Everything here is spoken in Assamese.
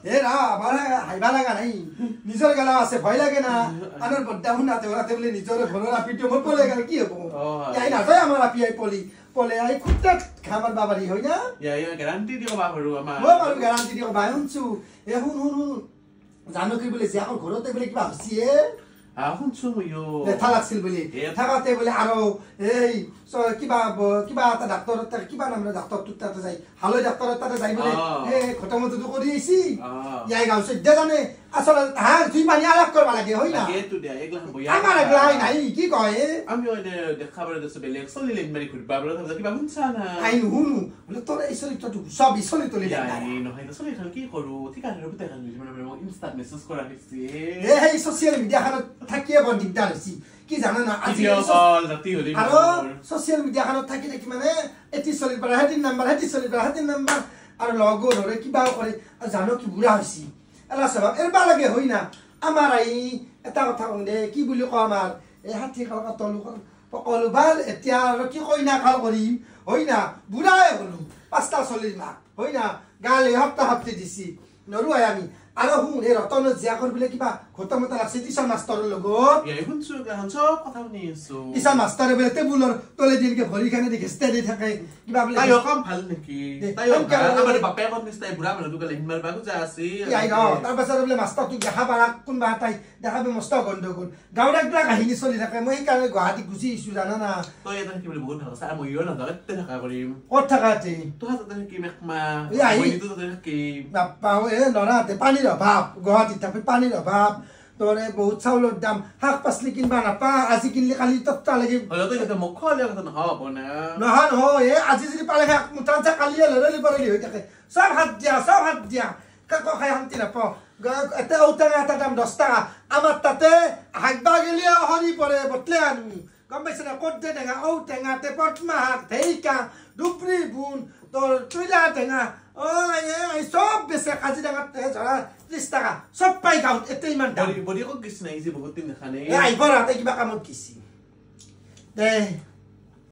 এ ৰা আমাৰ হাইবা লগা নাই, নিজৰ গেলাও আছে, ভয় লাগে না। আনৰ বদ্দা শুনাতে শুনাতে বোলে নিজৰ ঘৰৰ আপিটো মোৰ পলে গ'ল, কি হ'ব? ইয়াই নাযায় আমাৰ আপি আই পলি পলে আই খুটাত খামাৰ বাবাৰী হয় না। গেৰাণ্টি দি ক'বা পাৰো আমাৰ। মই বাৰু গেৰাণ্টি দি ক'বা শুনছো। এ শুন শুন শুন, জানো কি বোলে জীয়াকৰ ঘৰতে বোলে কিবা হৈছে। শুনছো ময়ো। লেঠা লাগছিল বুলি থাকাতে বোলে আৰু এই কিবা কিবা এটা ডাক্তৰৰ তাতে, কিবা নাম ডাক্তৰটোৰ তাতে যাই, হালৈ ডাক্তৰৰ তাতে যাই বোলে এই ঘটনাটো কৰি আহিছি। ইয়াই গাঁও চৈধ্য জানে আচলতে তাহাৰ জুই পানী আলাপ কৰিব লাগে হয় না। আমাৰ এগলাই নাই কি কয়। আমিও দেখা পাৰো বেলেগ চলি মাৰি ঘূৰিবা কিবা শুনছা না? আই নুশুনো বোলে তোৰ এই চৰিত্ৰটো চব এই চলি তলি নহয় চলি কি কৰো ঠিকাদাৰৰ পুতেক ইনষ্টাত মেছেজ কৰা হৈছে। এ সেই ছচিয়েল মিডিয়াখনত থাকিয়ে বৰ দিগদাৰ হৈছে কি জানা না আজি। আৰু ছচিয়েল মিডিয়াখনত থাকি থাকি মানে এটি চলিৰ পৰা সেই 3 নম্বৰ, সেই চলিৰ পৰা সেই 3 নম্বৰ, আৰু লগো ধৰে কিবাও কৰে। আৰু জানো কি বুঢ়া হৈছে এলা স্বভাৱ এৰবা লাগে হয় না। আমাৰ আহি এটা কথা কওঁ দে, কি বুলি কওঁ, আমাৰ এই 60 কাল তলো পকলো ভাল, এতিয়া আৰু কি কইনা কাল কৰিম হয় না। বুঢ়াই হ'লো, 5টা চলিৰ মাক হয় না, গাল এসপ্তাহ সপ্তাহ দিছি নৰুৱাই আমি। আৰু শুন, এই ৰতনত জীয়াকৰ বোলে কিবা ঘটমতা লাগছে টিউচন মাষ্টৰৰ লগত। টিউচন মাষ্টৰে বোলে টেবুলৰ তলেদি এনেকে ভৰিখনে দি ঘেচতে দি থাকে কিবা বোলে। তাৰপাছত বোলে মাষ্টৰটোক দেখা পাৰা কোনোবা এটাই দেখা পাই মস্ত গণ্ডগোল। গাঁৱত এইবিলাক কাহিনী চলি থাকে। মই সেইকাৰণে গুৱাহাটীত গুচি আহিছো জানা না। ক'ত থাকা নৰাতে পানীৰ অভাৱ, গুৱাহাটীত থাকি পানীৰ অভাৱ, তোৰে বহুত চাউলৰ দাম, শাক পাচলি কিনবা নাপা, আজি কিনলে কালি তত্তা লাগি নহয় নহয়। এই আজি যদি পালে শাক মুঠা কালিয়ে লৰলি পৰলি হৈ থাকে। চব হাত দিয়া, চব হাত দিয়া, কাকো খাই শান্তি নাপাওঁ। এটা ঔটেঙা এটা দাম 10 টকা, আমাৰ তাতে হাগবা গেলিও সৰি পৰে, বটলে আনো গম পাইছে না। ক'ত দে টেঙা, ঔটেঙা, পদ্মা শাক, ঢেইকা, দুবৰি বোন, তোৰ তুলা টেঙা, অ চব বেচে। কাজিৰঙাত ধৰা 30 টকা চব পাই গাঁৱত এতিয়া ইমান দাম। আহিব ৰাতে কিবা কামত গৈছি দে।